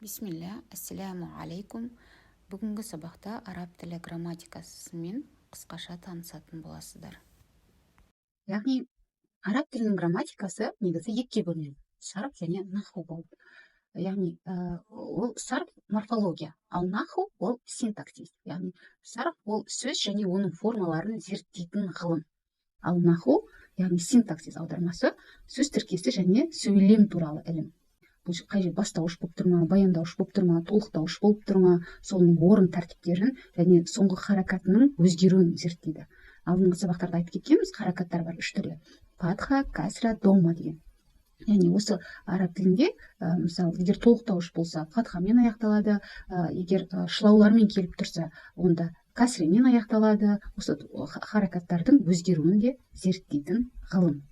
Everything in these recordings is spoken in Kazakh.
Бисмилля, ассаляму алейкум! Бүгінгі сабақта араб тілі грамматикасымен қысқаша танысатын боласыздар. Яғни араб тілінің грамматикасы негізі екіге бөлінеді: сарф және наху болып. Яғни ол сарф — морфология, ал наху ол синтаксис. Яғни сарф ол сөз және оның формаларын зерттейтін ғылым, ал наху, яғни синтаксис, аудармасы сөз тіркесі және сөйлем туралы ілім. Бұл қай жер бастауыш болып тұр ма, баяндауыш болып тұр ма, толықтауыш болып тұр ма, соның орын тәртіптерін және соңғы харакатының өзгеруін зерттейді. Алдыңғы сабақтарда айтып кеткенбіз, харакаттар бар үш түрлі: фатха, кәсра, домма деген. Яғни осы араб тілінде, мысалы, егер толықтауыш болса, фатхамен аяқталады, егер шылаулармен келіп тұрса, онда кәсремен аяқталады. Осы харакаттардың өзгеруін де зерттейтін ғылым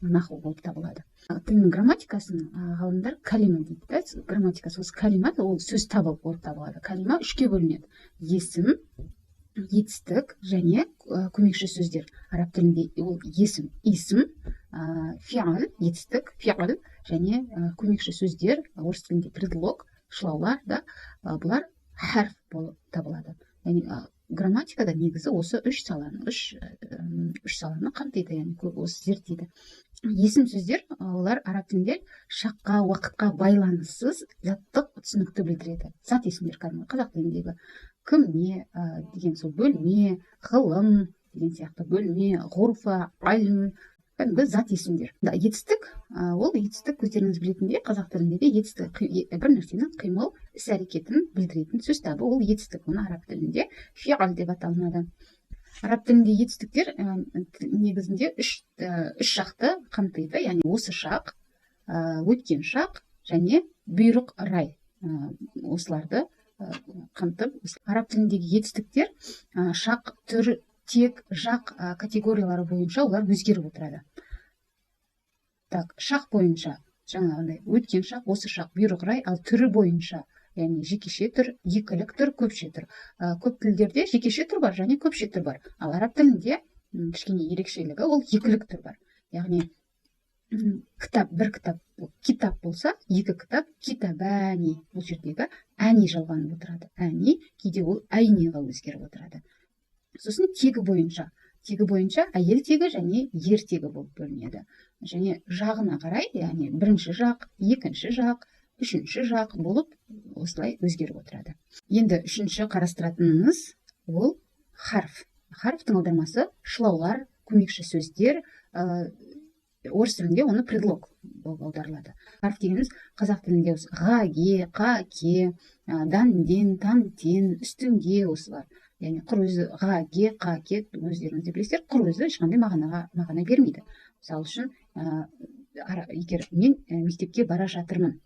наху болып табылады. Тілдің грамматикасын ғалымдар калима дейді да. Грамматикасы осы калима, ол сөз табы болып табылады. Калима үшке бөлінеді: есім, етістік және көмекші сөздер. Араб тілінде ол есім — исм, фиал, етістік — фиал және көмекші сөздер, орыс тілінде предлог, шылаулар да, бұлар хәрф болып табылады. Яғни грамматикада негізі осы үш саланы қамтиды, яғни көп осы зерттейді. Есім сөздер, олар араб тілінде шаққа, уақытқа байланыссыз заттық түсінікті білдіреді. Зат есімдер кәдімгі қазақ тіліндегі кім, не деген, сол бөлме, ғылым деген сияқты, бөлме, ғурфа, әлім, кәдімгі зат есімдер. Етістік, ол етістік, өздеріңіз білетіндей, қазақ тілінде де етістік бір нәрсенің қимыл, іс әрекетін білдіретін сөз табы, ол етістік. Оны араб тілінде фиал деп аталынады. Араб тілінде етістіктер негізінде үш шақты қамтиды, яғни осы шақ, өткен шақ және бұйрық рай, осыларды қамтып. Араб тіліндегі етістіктер шақ, түр, тек, жақ категориялары бойынша олар өзгеріп отырады. Так, шақ бойынша жаңағындай өткен шақ, осы шақ, бұйрық рай, ал түрі бойынша, яғни жекеше түр, екілік түр, көпше түр. Көп тілдерде жекеше түр бар және көпше түр бар, ал араб тілінде кішкене ерекшелігі ол екілік түр бар. Яғни кітап, бір кітап китап болса, екі кітап китабәни. Бұл жердегі әни жалғанып отырады, әни, кейде ол әйниға өзгеріп отырады. Сосын тегі бойынша әйел тегі және ер тегі болып бөлінеді және жағына қарай, яғни бірінші жақ, екінші жақ, үшінші жақ болып осылай өзгеріп отырады. Енді үшінші қарастыратынымыз ол харф. Харфтың аудармасы шылаулар, көмекші сөздер, орыс тілінде оны предлог болып аударылады. Харф дегеніміз қазақ тілінде осы ға, ге, қа, ке, дан, ден, тан, тен, үстінде, осылар. Яғни құр өзі ға, ге, қа, ке, өздеріңіз де білесіздер, құр өзі ешқандай мағына бермейді. Мысалы үшін, егер мен мектепке бара жатырмын,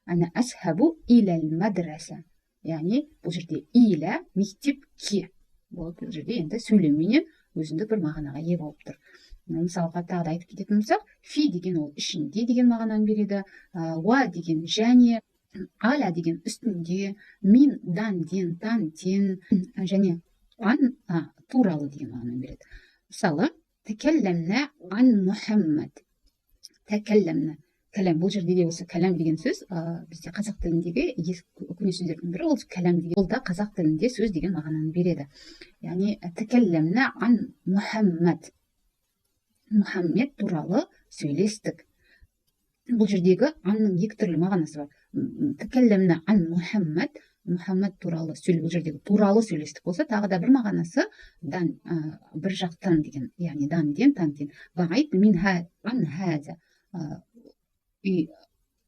ана асхабу иләл мадраса, яғни бұл жерде иля мектепке болып, бұл жерде енді сөйлемменен өзіндік бір мағынаға ие болып тұр. Мысалға, тағы да айтып кететін болсақ, фи деген ол ішінде деген мағынаны береді, уа деген және, аля деген үстінде, мин дан, ден, тан, тен және ан туралы деген мағынаны береді. Мысалы, тәкәлләмнә ан Мұхаммад. Тәкәлләмнә — кәләм. Бұл жерде де осы кәләм деген сөз, бізде қазақ тіліндегі көне сөздердің бірі, ол кәләм деген, ол да қазақ тілінде сөз деген мағынаны береді. Яғни тәкәлләмнә ан Мұхаммад, Мұхаммед туралы сөйлестік. Бұл жердегі анның екі түрлі мағынасы бар. Тәкәлләмнә ан Мұхаммад, Мұхаммад туралы сөйле, бұл жердегі туралы сөйлестік болса, тағы да бір мағынасы дан, бір жақтан деген, яғни дан, ден, тан, тен. Бағайт мин ан хаза,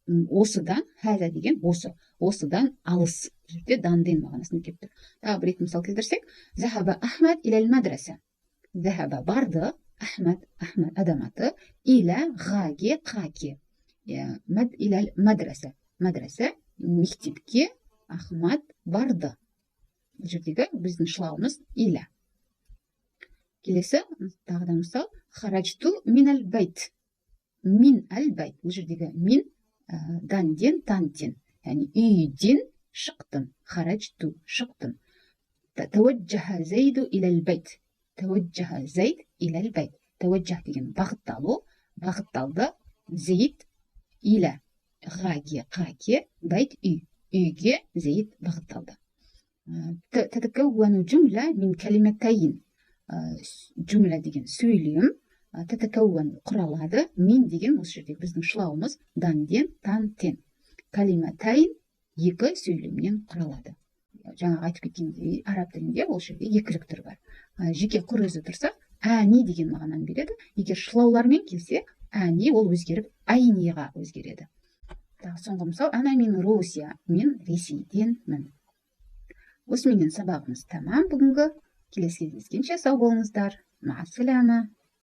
осыдан, хаза деген осы, осыдан алыс. Бұл жерде дан, ден мағынасында келіп тұр. Тағы бір екі мысал келтірсек: захаба Ахмад иләл мадраса. Захаба барды, Ахмад, Ахмад адам аты, иля ға, ге, қа, ке, иләл мадраса, мадраса мектепке Ахмад барды. Бұл жердегі біздің шылауымыз иля. Келесі тағы да мысал: хараджту минәл бәйт. Мин әл бәйт, бұл жердегі мин дан, ден, тан, тен, яғни үйден шықтым. Хараджту шықтым. Тәуәджаха Зайду иләл бәйт. Тәуәджаха Зайд иләл бәйт. Тәуәджах деген бағытталу, бағытталды. Зейд, иля ға, ге, қа, ке, бәйт үй. Үйге Зейд бағытталды. Тәтәкәуәну джумля мин кәлимәтәйн. Джумля деген сөйлем, тәтәкәуән құралады, мин деген осы жердегі біздің шылауымыз дан, ден, тан, тен. Кәлимәтәйн екі сөйлемнен құралады. Жаңағы айтып кеткендей, араб тілінде ол жерде екілік түрі бар. Жеке құр өзі тұрса, әни деген мағынаны береді. Егер шылаулармен келсе, әни ол өзгеріп айниға өзгереді. Тағы соңғы мысал: ана мин Русия, мен Ресейденмін. Осыменен сабағымыз тәмам бүгінгі. Келесі кездескенше сау болыңыздар. Мағассалама.